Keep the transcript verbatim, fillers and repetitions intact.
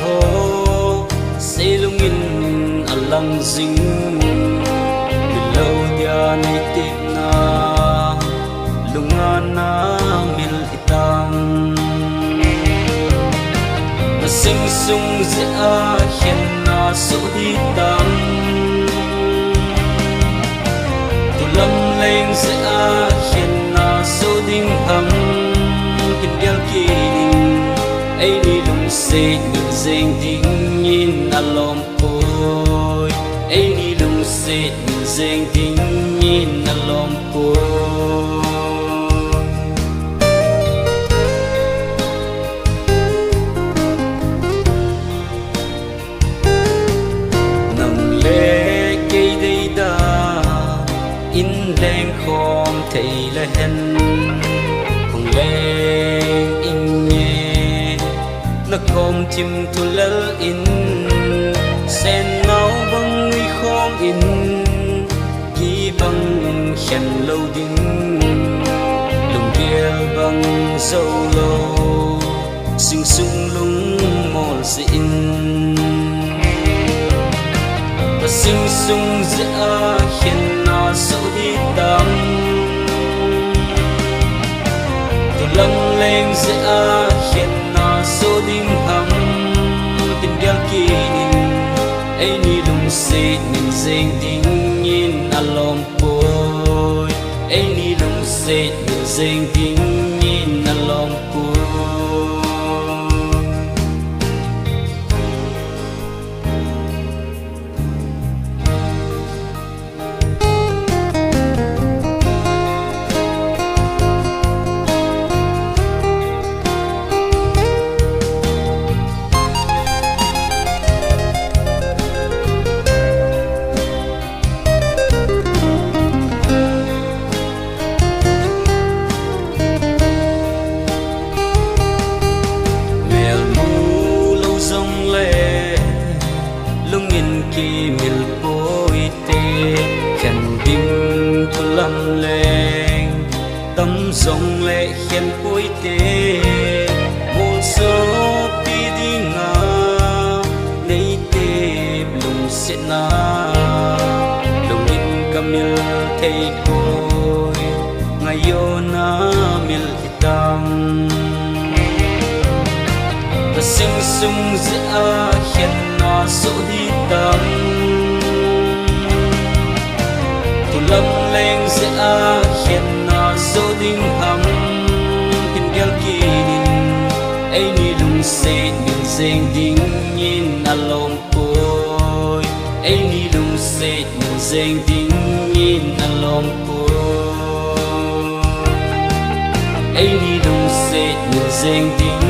Ho, seilungin alang jing, milou dia neitepna, lungnatna mil hitam. Nasing sung jeh a khenna soh hitam. Tulam leng jeh a khenna soh ding ham, kin gel kit in, eini lungset min jeng dingin alom poi, eini lungset min jeng dingin alom poi. Nang le kei deida in leng khom thei le hen, khong leng in nge na khom thim thu lel in, sen nau bang nui khom in, kibang khen lou ding, lunggel bang jou lou, sing sung lungmol jeh in. Ka sing sung jeh a khenna soh hitam. Tulam leng jeh a khenna soh ding ham, kin gel kit in, eini lungset min jeng dingin alom poi, eini lungset min jeng dingin alom poi. Mel mu lou jong le, lungin kimil poi te, khen ding tulam leng tam jong le khen poi te, molsopi dinga neitep lungsetna, lungin kamil thei poi, ngaiyona mil hitam. Ka sing sung jeh a khenna soh hitam. Tulam leng jeh a khenna soh ding ham, kin gel kit in, eini lungset min jeng dingin alom poi, eini lungset min jeng dingin alom poi, eini lungset min jeng ding